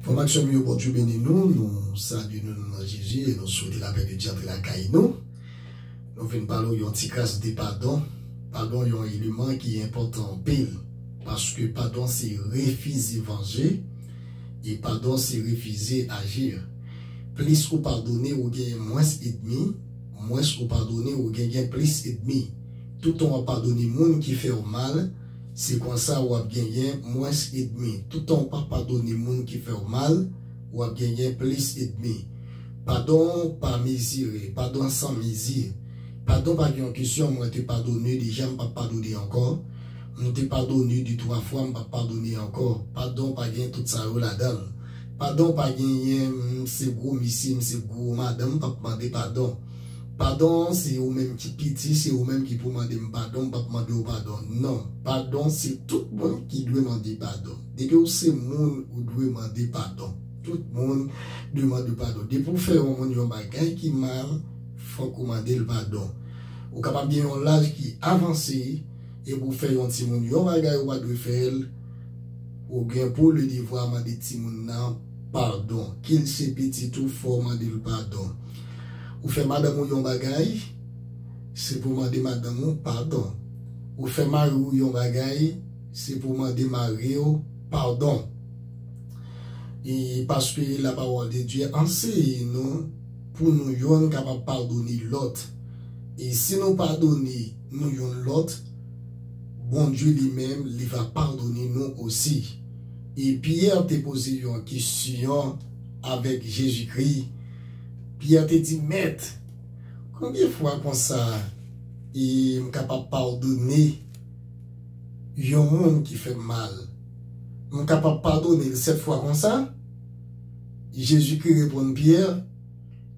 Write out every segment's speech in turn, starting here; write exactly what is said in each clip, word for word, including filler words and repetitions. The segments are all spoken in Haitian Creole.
Bon maten, Bondye beni nou. Nou salye nou nan non Jezi e nou swete lapè de Dye antre lakay nou. Nou vin pale w yon ti kras de padon. Padon yon eleman ki enpòtan anpil, paske padon se refize vanje e padon se refize aji. Plis ou padone, ou genyen mwens ènmi. Mwens ou padone, ou genyen plis ènmi. Toutan w ap padone moun ki fè w mal, se konsa w ap genyen mwens ènmi. Toutan w pa padone moun ki fè w mal, w ap genyen plis ènmi. Padon pa mezire, padon san mezi. Padon pa gen yon kesyon, mwen te padone deja, m p ap padone ankò. M te padone de twa fwa, m p ap padone ankò. Padon pa gen tout sa yo ladan l. Padon pa genyen, m se gwo mesye, m se gwo madanm, m p ap mande padon. Padon, se ou menm ki piti, se ou menm ki pou mande m padon, m p ap mande w padon. Non, padon, se tout moun ki dwe mande padon. Depi w se moun, ou dwe mande padon. Tout moun dwe mande padon. Depi w fè yon moun yon bagay ki mal, fòk ou mande l padon. Ou kapab gen yon laj ki avanse, epi w fè yon timoun yon bagay ou pa dwe fè l, ou gen pou le devwa mande timoun nan padon. Ke l se pitit ou, fò w mande l padon. Ou fè madanm ou yon bagay, se pou w mande madanm ou padon. Ou fè mari w yon bagay, se pou w mande mari w padon. E paske la pawòl de Dye anseye nou pou nou yonn kapab padone lòt. E si nou padone nou yonn lòt, Bondye li menm, li va padone nou osi. E Pyè te poze yon kesyon avèk Jezikri. Pyè te di, Mèt, konbyen fwa konsa e m kapab padone yon moun ki fè m mal? M kapab padone l sèt fwa konsa? Jezikri reponn Pyè,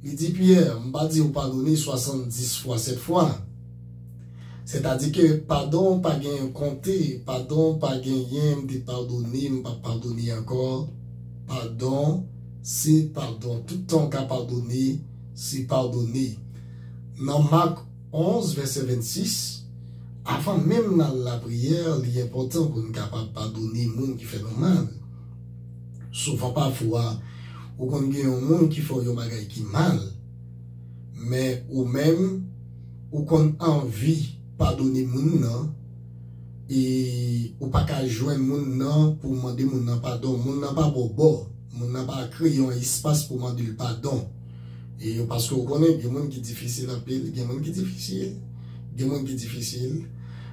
li di, Pyè, m pa di w padone swasanndis fwa sèt fwa. Sètadi ke padon pa genyen konte, padon pa genyen m te padone, m p ap padone ankò. Padon, se padon. Tout tan w ka padone, se padone. Nan Mak onz, vèsè vennsis, avan menm n al lapriyè, li enpòtan pou n kapab padone moun ki fè nou mal. Souvan pafwa, ou konn gen yon moun ki fè w yon bagay ki mal, men ou menm, ou konn anvi padone moun nan, e ou pa ka jwenn moun nan pou w mande moun nan padon. Moun nan pa ba w bò. Moun nan pa kreye yon espas pou w mande l padon. E paske w konnen, gen moun ki difisil anpil, gen moun ki difisil, gen moun ki difisil,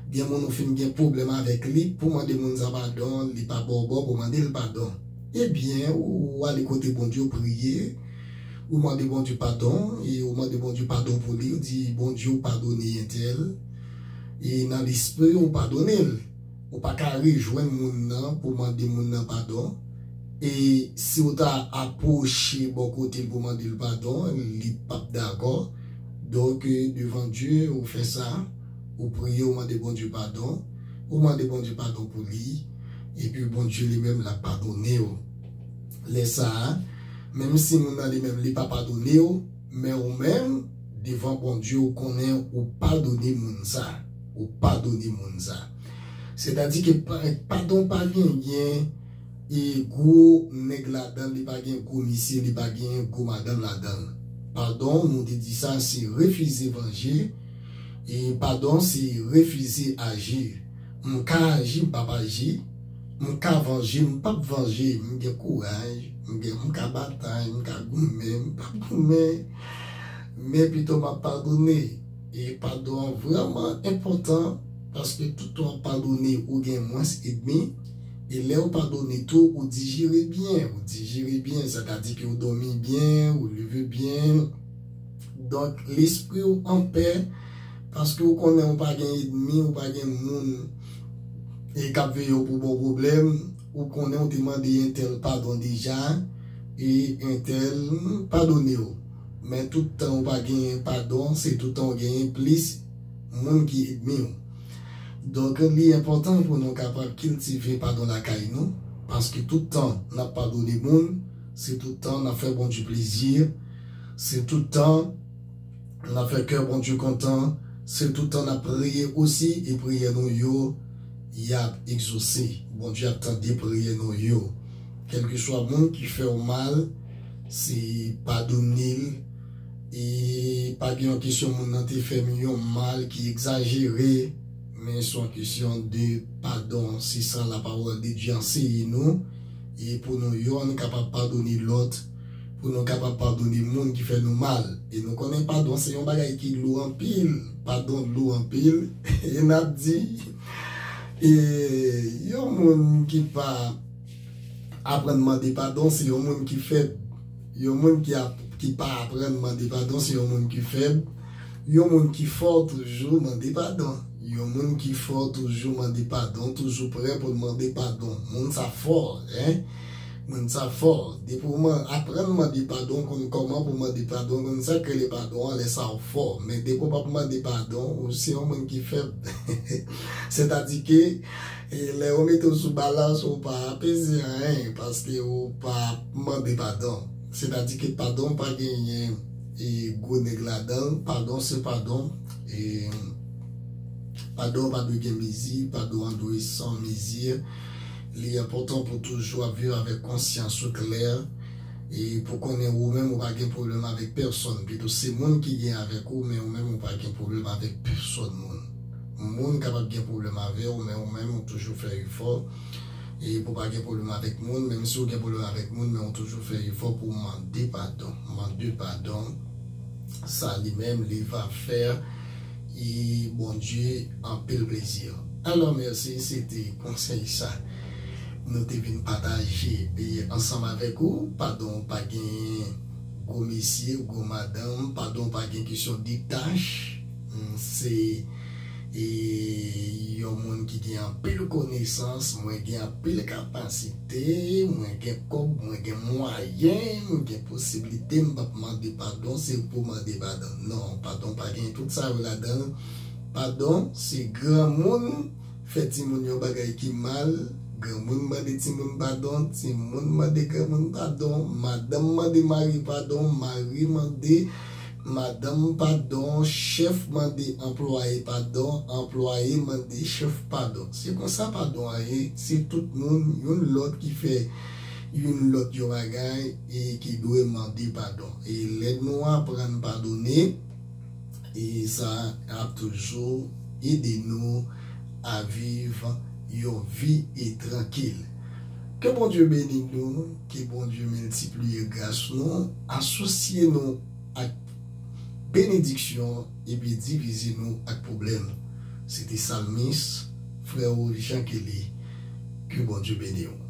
gen moun ou fin gen pwoblèm avèk li, pou w mande moun sa padon, li pa ba w bò pou w mande l padon. Ebyen, ou ale kote Bondye, ou priye, ou mande Bondye padon, e ou mande Bondye padon pou li, ou di, Bondye, ou padone entèl, e nan lespri w, ou padone l. Ou pa ka rejwenn moun nan pou mande moun nan padon. E si w ta apwoche bò kote l pou mande l padon, li p ap dakò. Donk, devan Dye, ou fè sa, ou priye, ou mande Bondye padon, ou mande Bondye padon pou li, epi Bondye li menm l ap padone w. Lè sa a, menm si moun nan li menm li pa padone w, men ou menm, devan Bondye, ou konnen ou padone moun sa. Ou padone moun sa. Sètadi ke pa- padon pa genyen e gwo nèg ladan l, li pa gen gwo mesye, li pa gen gwo madanm ladan l. Padon, nou te di sa, se refize vanje. E padon, se refize aji. M ka aji, m p ap aji. M ka vanje, m p ap vanje. M gen kouraj, m gen, m ka batay, m ka goumen, m p ap goumen. Men pito m ap padone. E padon an vrèman enpòtan, paske tout tan w ap padone, ou gen mwens ènmi. E lè w padone tou, ou dijere byen, ou dijere byen, sètadi ke ou dòmi byen, ou leve byen. Donk, lespri w anpè, paske ou konnen ou pa gen ènmi, ou pa gen moun e k ap veye w pou ba w pwoblèm, ou konnen ou te mande entèl padon deja, e entèl padone w. Men tout tan ou pa genyen padon, se tout tan ou genyen plis moun ki ènmi w. Donk, li enpòtan pou nou kapab kiltive padon lakay nou, paske tout tan n ap padone moun, se tout tan n ap fè Bondye plezi, se tout tan n ap fè kè Bondye kontan, se tout tan n ap priye osi, e priyè nou yo, y ap egzose. Bondye ap tande priyè nou yo. Kèlkeswa moun ki fè w mal, se padone l. E pa gen yon kesyon moun nan te fè m yon mal ki egzajere, men se yon kesyon de padon. Se sa lapawòl de Dye anseye nou. E pou nou yonn kapab padone lòt, pou nou kapab padone moun ki fè nou mal. E nou konnen padon se yon bagay ki lou anpil. Padon lou anpil. E n ap di, e yon moun ki pa aprann mande padon, se yon moun ki fèb. Yon moun ki ap, ki pa aprann mande padon, se yon moun ki fèb. Yon moun ki fò toujou mande padon. Yon moun ki fò toujou mande padon, toujou prè pou l mande padon. Moun sa fò, en. Moun sa fò. Depi w man-, aprann mande padon, w konn kòman pou mande padon, w konn sa k rele padon an, lè sa w fò. Men depi w p ap mande padon, ou se yon moun ki fèb. Sètadi ke, e, lè yo mete w sou balans, ou pa peze anyen, paske ou pa mande padon. Sètadi ke padon pa genyen, e, gwo nèg ladan l. Padon se padon. E, padon pa dwe gen mezi, padon an dwe san mezi. Li enpòtan pou toujou ap viv avèk konsyans ou klè. E pou konnen ou menm ou pa gen pwoblèm avèk pèsonn. Pito se moun ki gen avèk ou, men ou menm ou pa gen pwoblèm avèk pèsonn moun. Moun kapab gen pwoblèm avè w, men ou menm ou toujou fè efò. E pou pa gen pwoblèm avèk moun, menm si w gen pwoblèm avèk moun, men ou toujou fè efò pou w mande padon. Mande padon, sa li menm, li va fè e Bondye anpil plezi. Alò, mèsi, se te konsèy sa nou te vin pataje e ansanm avèk ou. Padon pa gen gwo mesye, gwo madanm, padon pa gen kesyon de tach. Mm, se, e, yon moun ki gen anpil konesans, mwen gen anpil kapasite, mwen gen kòb, mwen gen mwayen, mwen gen posiblite, m p ap mande padon, se pou mande padon. Non, padon pa gen tout sa yo ladan l. Padon, se granmoun fè timoun yon bagay ki mal, granmoun mande timoun padon, timoun mande granmoun padon, madanm mande mari padon, mari mande madanm padon, chèf mande anplwaye padon, anplwaye mande chèf padon. Se konsa padon an ye, se tout moun, youn lòt ki fè youn lòt yon bagay e ki dwe mande padon. E lè nou aprann padone, e sa ap toujou ede nou a viv yon vi e trankil. Ke Bondye beni nou, ke Bondye miltipliye gras nou, asosye nou ak benediksyon epi divize nou ak pwoblèm. Se te salmis, frè w Jean Kelly. Ke Bondye beni w.